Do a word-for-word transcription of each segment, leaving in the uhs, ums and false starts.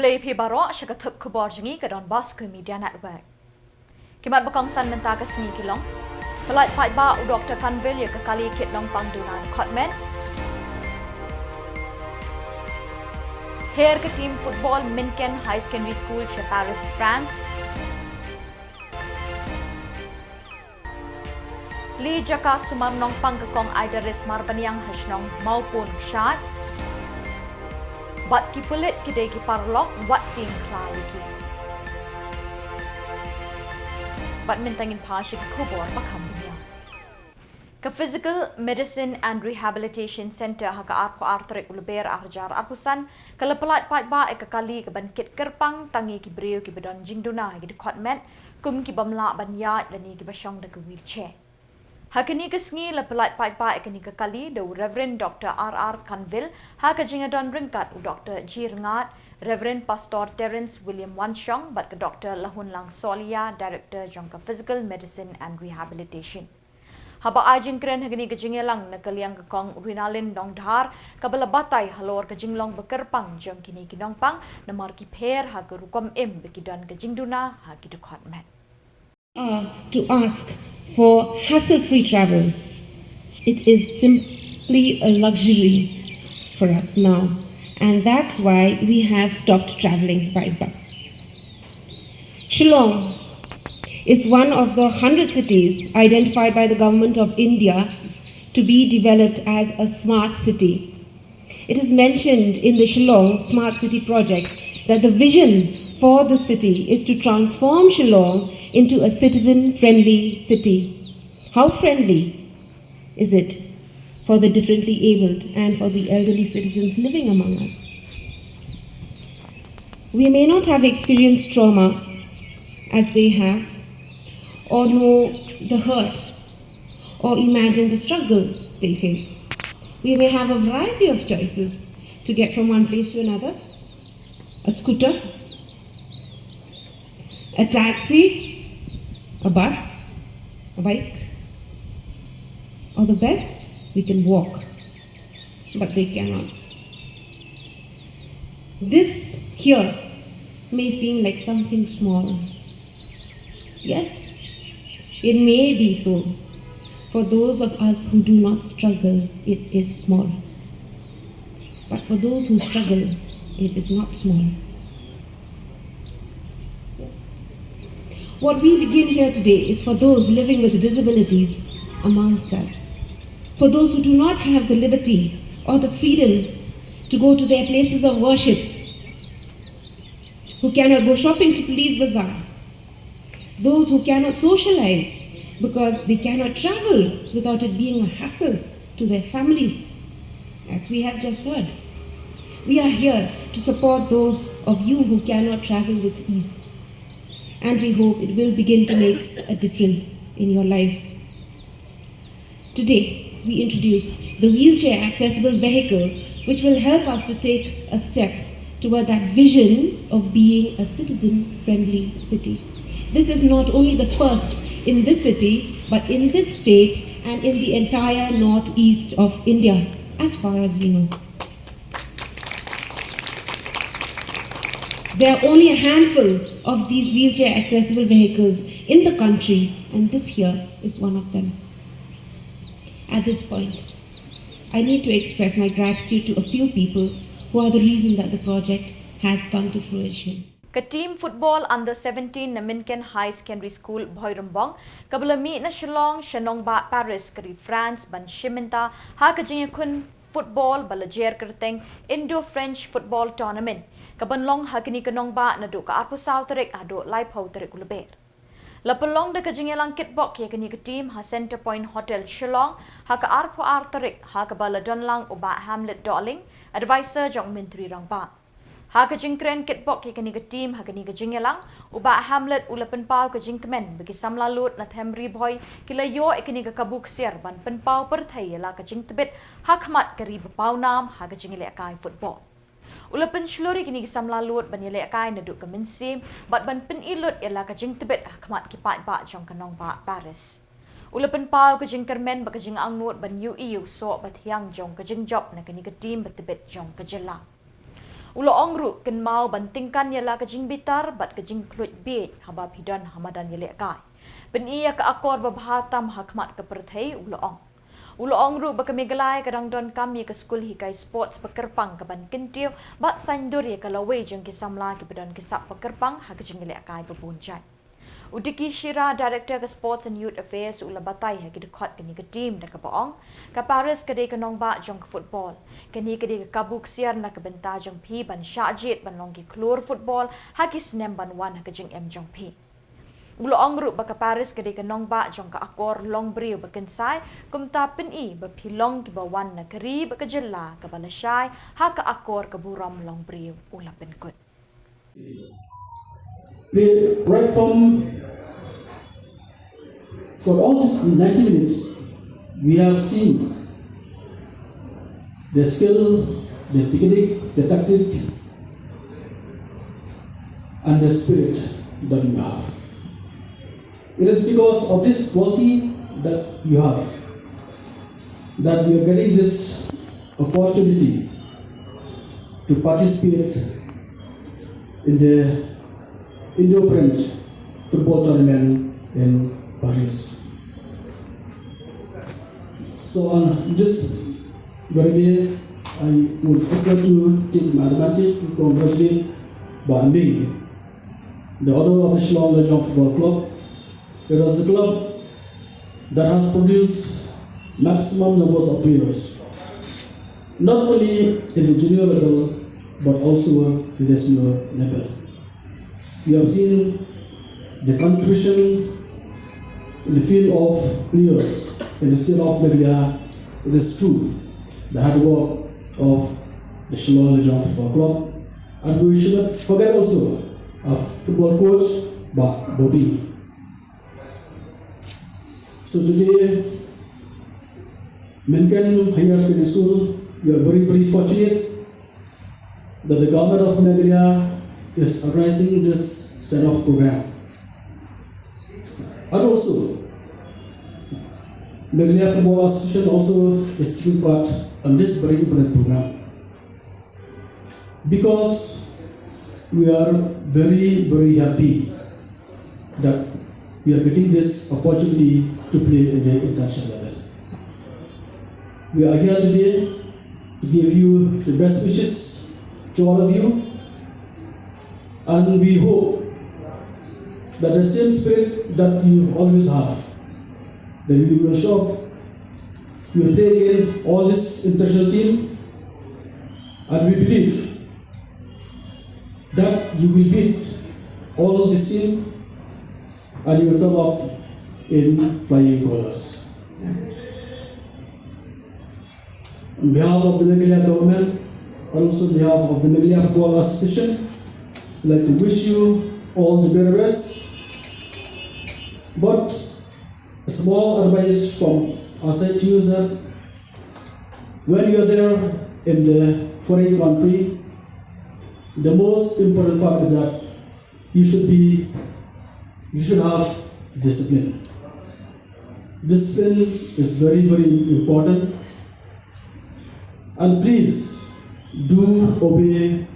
Khublei phi baroh sha ka thup khubor jong ngi ka Don Bosco Media Network. Ki mat ba kongsan mynta ka sngi ki long: Pyllait paidbah u Doktor Kanville ïa ka kali kit nongpang duna dkhot met. Her ka team football Minken High Secondary School sha Paris, France. Li jaka sumar nongpang ka kong Aidaris Marbaniang ha shnong Mawpun Kshaid. Bad ki pulit ki dei ki paralok, wat tieng khla ïa ki. Bad mynta ngin phai sha ki khubor ba kham bniah. Ka Physical Medicine and Rehabilitation Centre ha ka arphew ar tarik u Lber ar hajar arphew san ka la pyllait paidbah ïa ka kali ka ban kit kyrpang tang ïa ki briew ki ba don jingduna ha ki dkhot met kum ki bym lah ban ïaid lane ki ba shong da ka wheelchair. Ha kane ka sngi la pyllait paidbah ïa kane ka kali da u Reverend Doktor R R Kanville ha ka jingïadon ryngkat u Doktor G Rngat, Reverend Pastor Terence William Wanshong bad ka Doktor Lahunlang Solia, Director jong ka Physical Medicine and Rehabilitation. Haba ai jingkren ha kane ka jingïalang na ka liang ka kong Rinalin Nongdhar, ka ba la batai halor ka jinglong ba kyrpang jong kine ki nongpang namar ki pher ha ka rukom im ba ki don ka jingduna ha ki dkhot met. Uh, to ask for hassle-free travel. It is simply a luxury for us now, and that's why we have stopped traveling by bus. Shillong is one of the hundred cities identified by the Government of India to be developed as a smart city. It is mentioned in the Shillong Smart City Project that the vision for the city is to transform Shillong into a citizen-friendly city. How friendly is it for the differently abled and for the elderly citizens living among us? We may not have experienced trauma as they have, or know the hurt, or imagine the struggle they face. We may have a variety of choices to get from one place to another: a scooter, a taxi, a bus, a bike, or the best, we can walk. But they cannot. This here may seem like something small. Yes, it may be so. For those of us who do not struggle, it is small. But for those who struggle, it is not small. Yes. What we begin here today is for those living with disabilities amongst us, for those who do not have the liberty or the freedom to go to their places of worship, who cannot go shopping to Police Bazaar, those who cannot socialize because they cannot travel without it being a hassle to their families, as we have just heard. We are here to support those of you who cannot travel with ease, and we hope it will begin to make a difference in your lives. Today, we introduce the wheelchair accessible vehicle, which will help us to take a step toward that vision of being a citizen-friendly city. This is not only the first in this city, but in this state and in the entire northeast of India, as far as we know. There are only a handful of these wheelchair accessible vehicles in the country, and this here is one of them. At this point, I need to express my gratitude to a few people who are the reason that the project has come to fruition. Ka team football under seventeen na Minken High Secondary School, Bhoirymbong, ka ba la mih na Shillong sha nongbah Paris ka ri France ban shim bynta ha ka jingïakhun football ba la jer kyrteng Indo-French Football Tournament, ka ban long ha kane ka nongbah naduh ka arphew saw tarik haduh laiphew tarik u Lber. La pynlong da ka jingïalang kitbok ïa kane ka team ha Centre Point Hotel Shillong ha ka arphew ar tarik, ha kaba la don lang u Bah Hamlet Dohling, advisor jong u Myntri Rangbah. Ha ka jingkren kitbok ïa kane ka team ha kane ka jingïalang, u Bah Hamlet u la pynpaw ka jingkmen ba ki samla lud na Them Ri Bhoi ki la ïoh ïa kane ka kabu ksiar ban pynpaw pyrthei ïa la ka jingtbit ha khmat ka ri ba pawnam ha ka jingïalehkai football. U la pynshlur ïa kine ki samla lud ban ïalehkai naduh ka mynsiem bad ban pyni lut ïa la ka jingtbit ha khmat ki paidbah jong ka nongbah Paris. U la pynpaw ka jingkyrmen bad ka jingangnud ban ïohi ïa u soh ba thiang jong ka jingjop na kane ka team ba tbit jong ka jylla. U la ong ruh kynmaw ban tyngkan ïa la ka jingbitar bad ka jingkhluit bieit haba phi don ha madan ïalehkai. Pyni ïa ka akor babha tam ha khmat ka pyrthei, u la ong. U la ong ruh ba ka Meghalaya ka dang donkam ïa ka skul hikai sports ba kyrpang kaban kyntiew bad saiñdur ïa ka lawei jong ki samla kiba don ki sap ba kyrpang ha ka jingïalehkai ba bun jait. U Dicky Shira, Director ka Sports and Youth Affairs, u la batai ha ki dkhot kane ka team da kaba ong, ka Paris ka dei ka nongbah jong ka football. Kane ka dei ka kabu ksiar na ka bynta jong phi ban shah jied ban long ki khlur football ha ki snem ban wan ha ka jingim jong phi. U la ong ruh ba ka Paris ka dei ka nongbah jong ka akor longbriew ba kynsai, kumta pyni ba phi long kiba wan na ka ri bad ka jylla kaba lashai ha ka akor ka burom longbriew, u la pynkut. Play right from for all these ninety minutes, we have seen the skill, the technique, the tactic, and the spirit that you have. It is because of this quality that you have that we are getting this opportunity to participate in the Indo-French football tournament in Paris. So on this very day, I would prefer to take my advantage to congratulate Bah Ming, the owner of the Shillong Lajong Football Club. It was the club that has produced maximum numbers of players, not only in the junior level but also in the senior level. We have seen the contribution in the field of players in the state of Meghalaya. It is true, the hard work of the Shillong Lajong Football Club, and we should not forget also our football coach, Bah Bobby. So today, Mynken Higher Secondary School, we are very, very fortunate that the government of Meghalaya is organizing this set of program. And also, Meghalaya Football Association also is taking part in this very important program. Because we are very, very happy that we are getting this opportunity to play in the international level. We are here today to give you the best wishes to all of you, and we hope that the same spirit that you always have, that you will show up, you will play again all this international team, and we believe that you will beat all the sin and you will come up in flying colors. On behalf of the Meghalaya government, and also on behalf of the Meghalaya Football Association, I'd like to wish you all the very best. But a small advice from our side to you, sir. When you are there in the foreign country, the most important part is that you should be, you should have discipline. Discipline is very, very important. And please do obey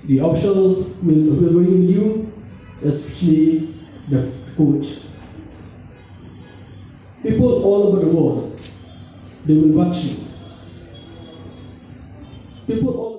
the official who will, who will be with you, especially the coach. People all over the world, they will watch you. People all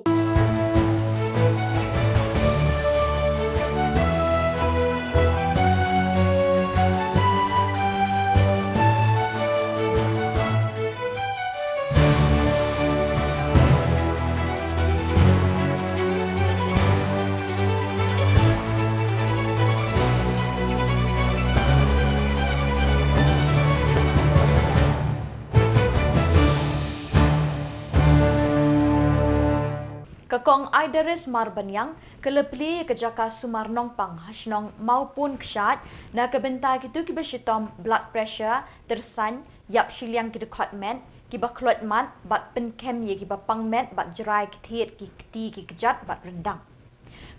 Ka Kong Aidaris Marbaniang ka la plie ïa ka jaka sumar nongpang ha shnong Mawpun Kshaid na ka bynta kito kiba shitom blood pressure, tyrsain, ïap shiliang ki dkhot met, kiba khloit mat bad pynkem ïa kiba pang met bad jrai ki thied ki kti ki kjat bad ryndang.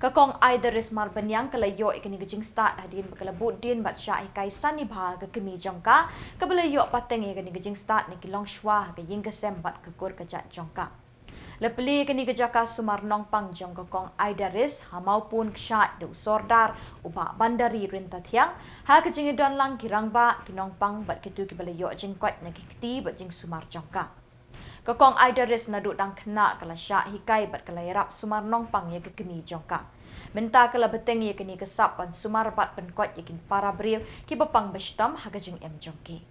Ka Kong Aidaris Marbaniang ka la ïoh ïa kane ka jingstad hadien ba ka la bud dien bad shah hikai sani bha ka kmie jong ka, kaba la ïoh pateng ïa kane ka jingstad na ki longshuwa ha ka ïing ka sem bad ka kur ka jait jong ka. La plie kane ka jaka sumar nongpang jong ka Kong Aidaris ha Mawpun Kshaid da u Sordar u Bah Bandari Ryntathiang, ha ka jingïadon lang ki rangbah, ki nongpang bad kito kiba la ïoh jingkoit na ki kti bad jingsumar jong ka. Ka Kong Aidaris naduh dang khynnah ka la shah hikai bad ka la ïarap sumar nongpang ïa ka kmie jong ka. Mynta ka la bteng ïa kane ka sap ban sumar bad pynkoit ïa ki para briew kiba pang ba shitom ha ka jingim jong ki.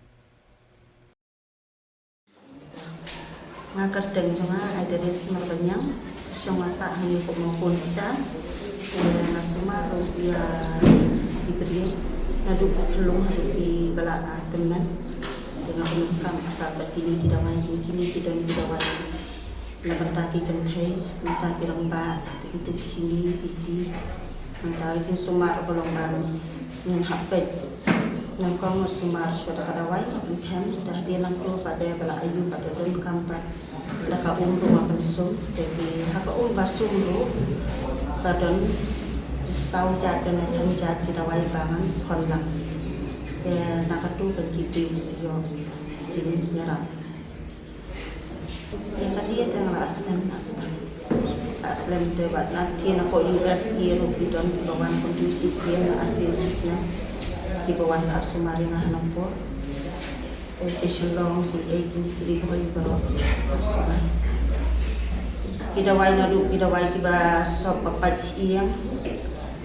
Nga kyrteng jong nga Aidaris Marbaniang, shong nga sah hangne ha Mawpun Kshaid. Nga sumar ruh ïa ki briew naduh ki khyllung haduh kiba la, ah, tymmen. Te nga pyndonkam ha ka bad kine ki dawai, kine ki don ki dawai na bynta ki kynthei, na bynta ki rangbah, te kito ki shini, piti. Nangta ka jingsumar ka long ban ngin hap peit. Nyngkong nga sumar shuwa da ka dawai nga pynkhem, da hadien nangto pat da ba la ayu pat da donkam pat da ka um ruh nga pynsum. Te ki ha ka um ba sum ruh ka don saw jait, don san jait ki dawai ba ngan khon lang. Te na katu kan ki dei sio jingïarap. Ïa kane te nga la slem, la slem. La slem te bad na te na ko U S A ruh ki don kiba wan kum tu shisien, la slem shisien. Kiba wan la sumar ïa nga ha Nongpoh. Te sha Shillong, sha ei kine ki dei kiba wan baroh la sumar. Ki dawai naduh ki dawai kiba sop ba pait ïing.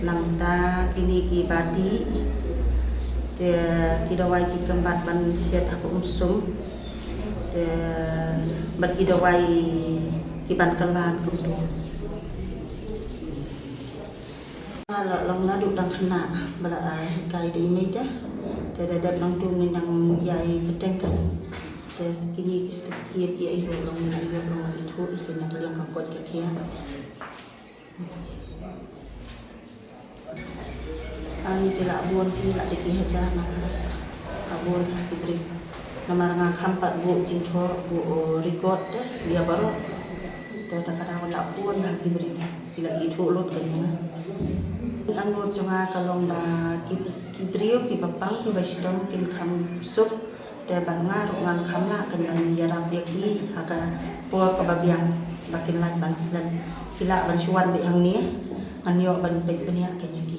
Nangta kine kiba dih. Te ki dawai ki kynbat ban siat ha ka um sum. Te bad ki dawai ki ban kylla kumtu. Nga la long naduh dang khynnah ba la, ah, hikai da i mei te. Te da dep nangtu ngin dang ïai bteng kan. Te kine ki certificate ïa i ruh long, ïa i ruh long ithuh ïa kine ka liang ka koit ka khiah. Ani ki la bun, ki la dei ki hajar na ka, ka bun ha ki briew. Namar nga kham pat buh jingthoh, buh, oh, record te ïa baroh. Te ta ka daw la bun ha ki briew, ki la ithuh lut ka jong nga. Ka nud jong nga ka long ba ki, ki briew kiba pang kiba shitom kin kham suk. Te bad nga ruh ngan kham lah kan ban ïarap ïa ki ha ka por kaba biang ba kin lah ban slem. Ki lah ban shu wan beit hangne, ngan ïoh ban peit bniah kan ïa ki.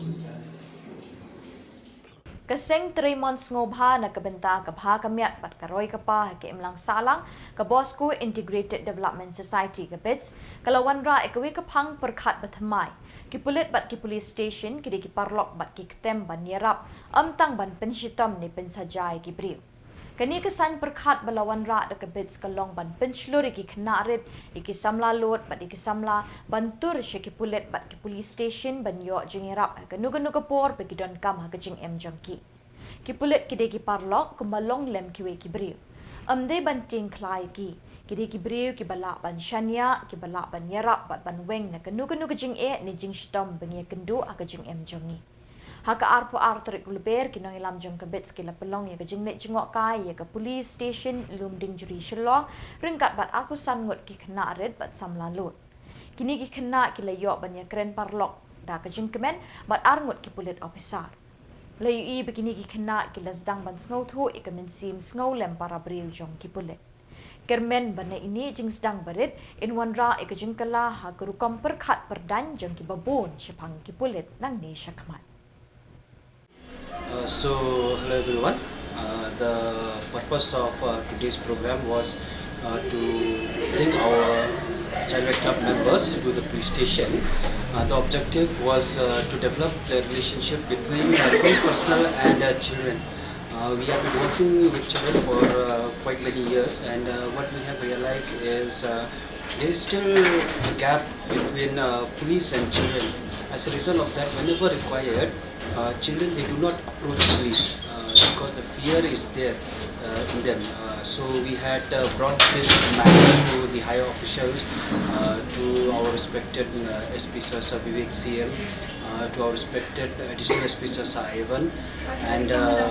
Ka seng trei mon sngewbha na ka bynta ka bha ka miat bad ka roi ka par ha ka imlang sahlang ka Bosco Integrated Development Society ka BIDS, ka la wanrah ïa kawei ka phang pyrkhat ba thymmai. Ki pulit bad ki police station ki dei ki paralok bad ki ktem ban ïarap, ym tang ban pynshitom ne pynsaja ïa ki briew. Kane ka saiñ pyrkhat ba la wanrah da ka BIDS ka long ban pynshlur ïa ki khynnah rit, ïa ki samla lud bad ïa ki samla ban tur sha ki pulit bad ki police station ban ïoh jingïarap ha kano kano ka por ba ki donkam ha ka jingim jong ki. Ki pulit ki dei ki paralok kumba long lem kiwei ki briew. Ym dei ban tieng khlaiñ ïa ki. Ki dei ki briew kiba lah ban shaniah, kiba lah ban ïarap bad ban weng na kano kano ka jingeh ne jingshitom ba ngi ïakynduh ha ka jingim jong ngi. Ha ka arphew ar tarik u Lber, ki nongïalam jong ka BIDS ki la pynlong ïa ka jingleit jngohkai ïa ka Police Station Lumdiengjri Shillong ryngkat bad arphew san ngut ki khynnah rit bad samla lud. Kine ki khynnah ki la ïoh ban ïakren paralok da ka jingkmen bad ar ngut ki pulit ophisar. La ïohi ba kine ki khynnah ki la sdang ban sngewthuh ïa ka mynsiem sngewlem para briew jong ki pulit. Kyrmen ba na ine i jingsdang barit in wanrah ïa ka jingkylla ha ka rukom pyrkhat pyrdaiñ jong kiba bun shaphang ki pulit nangne shakhmat. Uh, so, hello everyone. Uh, the purpose of, uh, today's program was, uh, to bring our Child Right Club members to the police station. Uh, the objective was, uh, to develop the relationship between, uh, police personnel and, uh, children. Uh, we have been working with children for, uh, quite many years, and, uh, what we have realized is, uh, there is still a gap between, uh, police and children. As a result of that, whenever required, uh, children, they do not approach police, uh, because the fear is there, uh, in them. Uh, so we had, uh, brought this matter to the higher officials, uh, to our respected, uh, S P Sir, Sir Vivek C M, uh, to our respected Additional S P Sir, Sir Ivan, and, uh,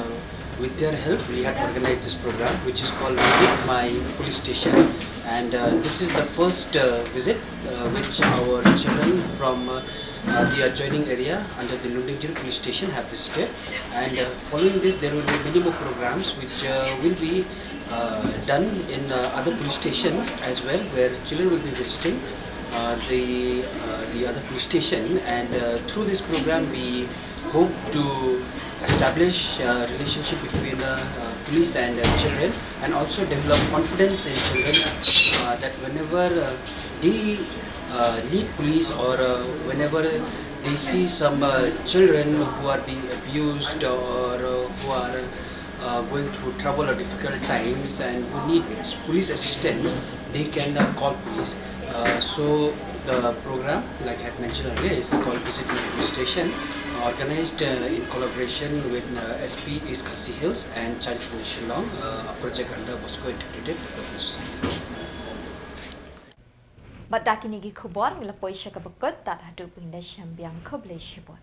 with their help, we had organized this program, which is called Visit My Police Station. And, uh, this is the first, uh, visit, uh, which our children from, uh, uh, the adjoining area under the Lumdiengjri police station have visited, and uh, following this there will be many more programs which uh, will be uh, done in uh, other police stations as well, where children will be visiting uh, the uh, the other police station, and uh, through this program we hope to establish a relationship between uh, uh, police and uh, children, and also develop confidence in children uh, that whenever uh, they uh, need police, or uh, whenever they see some uh, children who are being abused or uh, who are uh, going through trouble or difficult times and who need police assistance, they can uh, call police. Uh, so the program, like I had mentioned earlier, is called Visit My Police Station, organized uh, in collaboration with uh, S P East Khasi Hills and Child Protection Shillong, uh, a project under Bosco Integrated Development Society. Bad da kine ki khubor ngi la poi sha kaba kut, tad haduh ban ïada shem biang, khublei shibun.